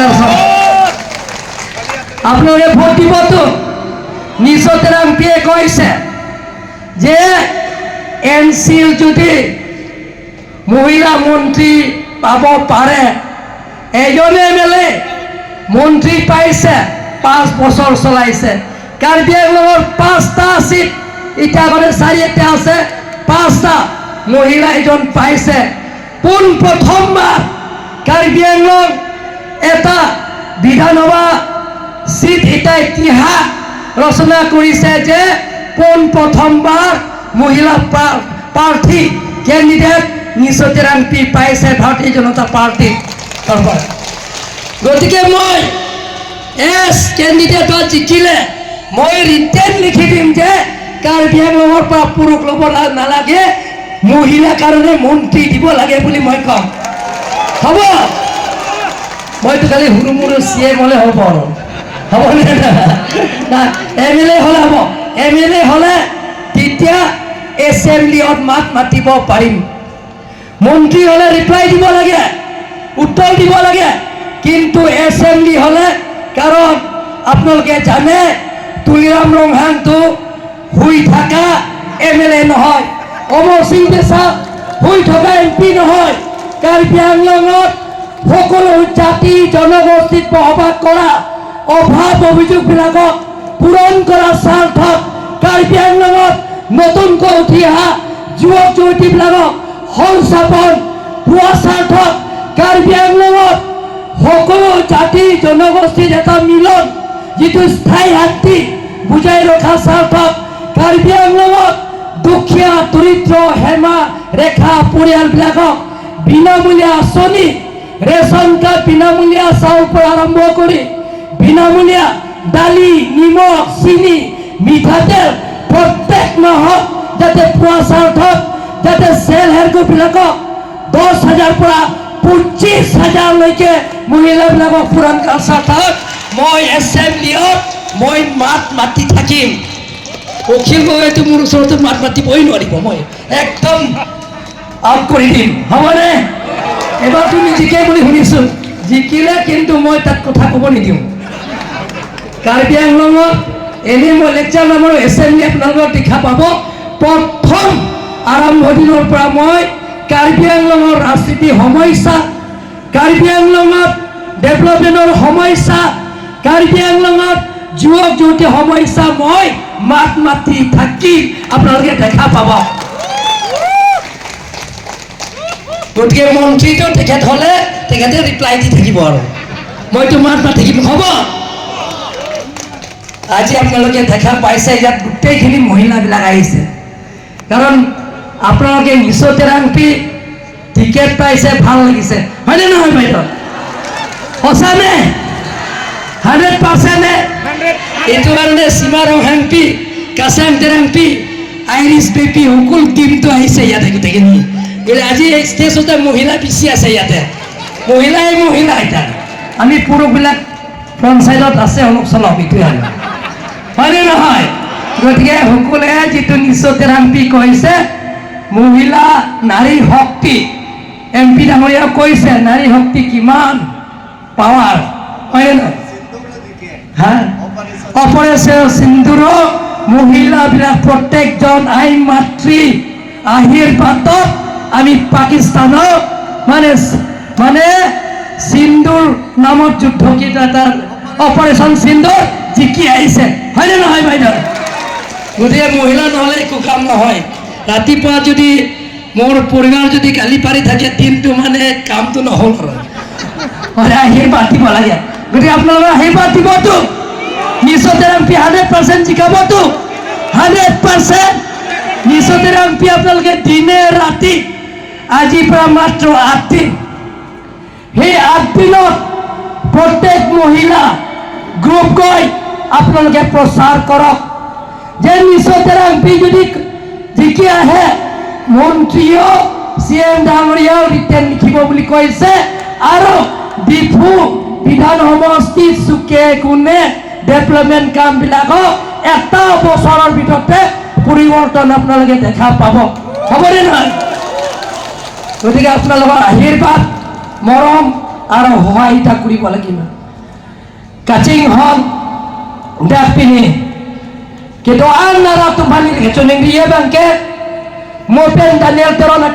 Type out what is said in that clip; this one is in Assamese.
ওচৰত। আপোনালোকে ভোট দিবতো? নিচো তেৰাংপিয়ে কৈছে যে এন চিৰ যদি মহিলা মন্ত্ৰী পাব পাৰে, এজন এম এল এ মন্ত্ৰী পাইছে, 5 বছৰ চলাইছে। কাৰ্বি আংলঙৰ পাঁচটা চিট, এতিয়া আগতে চাৰিটা আছে, পাঁচটা মহিলা এজন পাইছে। পোন প্ৰথমবাৰ কাৰ্বি আংলং এটা বিধানসভা চিট এটা ইতিহাস ৰচনা কৰিছে যে পোন প্ৰথমবাৰ মহিলা প্ৰাৰ্থী, কেণ্ডিডেট নিচো তেৰাংপি পাইছে ভাৰতীয় জনতা পাৰ্টীৰ তৰফৰ। গতিকে মই এছ কেণ্ডিডেটত জিকিলে মই ৰিটেন লিখি দিম যে কাৰ্বি আংলঙৰ পৰা পুৰুষ ল'ব নালাগে, মহিলাৰ কাৰণে মন্ত্ৰী দিব লাগে বুলি মই ক'ম। হ'ব? মইতো খালি সৰু মৰু চি এম হ'লে হ'ব আৰু, হ'বনে না? এম এল এ হ'লে হ'ব। এম এল এ হ'লে তেতিয়া এছেম্বলিত মাত মাতিব পাৰিম। মন্ত্ৰী হ'লে ৰিপ্লাই দিব লাগে, উত্তৰ দিব লাগে। কিন্তু এছেম্বলি হ'লে, কাৰণ আপোনালোকে জানে, তুলিৰাম ৰংহাংটো শুই থকা এম এল এ নহয়, অমৰ সিং দেচা শুই থকা এম পি নহয়। কাৰ্বি আংলঙত সকলো জাতি জনগোষ্ঠীত বসবাস কৰা অভাৱ অভিযোগবিলাকক পূৰণ কৰাৰ স্বাৰ্থত, কাৰ্বি আংলঙত নতুনকৈ উঠি অহা যুৱক যুৱতীবিলাকক সংস্থাপন পোৱা স্বাৰ্থত, কাৰ্বি আংলঙত সকলো জাতি জনগোষ্ঠীৰ এটা মিলন, যিটো স্থায়ী শান্তি বুজাই ৰখা স্বাৰ্থত, কাৰ্বি আংলঙত দুখীয়া দৰিদ্ৰ সীমা ৰেখা পৰিয়ালবিলাকক বিনামূলীয়া আঁচনি, ৰেচন কাৰ্ড, বিনামূলীয়া চাউল পৰা আৰম্ভ কৰি বিনামূলীয়া দালি, নিমখ, চেনি, মিঠাতেল প্ৰত্যেক মাহত যাতে পোৱা স্বাৰ্থত, যাতে চেল্ফ হেল্প গ্ৰুপবিলাকক 10,000 পৰা 25,000লৈকে মহিলাবিলাকক পূৰণ কৰাৰ স্বাৰ্থত মই এছেম্বলিত মই মাত মাতি থাকিম। অখিল গগৈটো মোৰ ওচৰতে মাত মাতিবই নোৱাৰিব, মই একদম আউট কৰি দিম। হ'বনে? এবাৰ তুমি জিকে বুলি শুনিছোঁ। জিকিলে কিন্তু মই তাত কথা ক'ব নিদিওঁ। কাৰ্বি আংলঙত এনেই মই লেকচাৰ নামাৰো, এছেম্বলি আপোনালোকৰ দেখা পাব। প্ৰথম আৰম্ভ দিনৰ পৰা মই কাৰ্বি আংলঙৰ ৰাজনীতি সমস্যা, কাৰ্বি আংলঙত ডেভেলপমেণ্টৰ সমস্যা, কাৰ্বি আংলঙত যুৱক যুৱতী সমস্যা মই মাত মাতি থাকিম, আপোনালোকে দেখা পাব। গতিকে মন্ত্ৰীটো তেখেত হ'লে তেখেতে ৰিপ্লাই দি থাকিব আৰু মইতো মাত মাতি থাকিম। হ'ব? আজি আপোনালোকে দেখা পাইছে, ইয়াত গোটেইখিনি মহিলাবিলাক আহিছে, কাৰণ আপোনালোকে নিচো তেৰাংপি টিকেট পাইছে, ভাল লাগিছে, হয়নে নহয় বাইদেউ? সঁচা নে? 100% নে? এইটো কাৰণে সীমা ৰংহাংপি, কাচাং তেৰাংপি, আইৰিছ বেপি, সকলো টিমটো আহিছে ইয়াতে গোটেইখিনি। গতিকে আজি এই ষ্টেজতে মহিলা বেছি আছে ইয়াতে, মহিলাই মহিলা। এতিয়া আমি পুৰুষবিলাক ফ্ৰণ্ট চাইডত আছে অলপ চলপ, এইটোৱে আৰু, হয়নে নহয়? গতিকে সকলোৱে যিটো নিচো তেৰাংপি কৈছে, মহিলা নাৰী শক্তি, এম পি ডাঙৰীয়াও কৈছে নাৰী শক্তি কিমান পাৱাৰ, হয়নে নহয়? হা, অপাৰেশ্যন সিন্দুৰ মহিলাবিলাক প্ৰত্যেকজন আই মাতৃ আশীৰ্বাদত আমি পাকিস্তানক মানে মানে সিন্দুৰ নামত যুদ্ধ কেইটা তাৰ অপাৰেশ্যন সিন্দুৰ জিকি আহিছে, হয়নে নহয় বাইদেউ? গতিকে মহিলা নহ'লে একো কাম নহয়। ৰাতিপুৱা যদি মোৰ পৰিবাৰ যদি গালি পাৰি থাকে, দিনটো মানে কামটো নহ'ল আৰু। সদায় আশীৰ্বাদ দিব লাগে। গতিকে আপোনালোকে আশীৰ্বাদ দিবতো? নিচো তেৰাংপি 100% জিকাবতো? 100% নিচো তেৰাংপি আপোনালোকে দিনে ৰাতি, আজিৰ পৰা মাত্ৰ 8 দিন, সেই 8 দিনত প্ৰত্যেক মহিলা গ্ৰুপ গৈ আপোনালোকে প্ৰচাৰ কৰক যে নিচো তেৰাংপি যদি জিকি আহে, মন্ত্ৰীও চি এম ডাঙৰীয়াও ৰিটেন লিখিব বুলি কৈছে আৰু ডিফু বিধান সমষ্টি চুকে কোণে ডেভেলপমেণ্ট কামবিলাকক এটা বছৰৰ ভিতৰতে পৰিৱৰ্তন আপোনালোকে দেখা পাব। হ'বনে নহয়? গতিকে আপোনালোকৰ আশীৰ্বাদ, মৰম আৰু সহায়তা কৰিব লাগিব। Kaching hon dak pini Kidoan na ratung bani kecuning dia bangke Mopen Daniel Teron.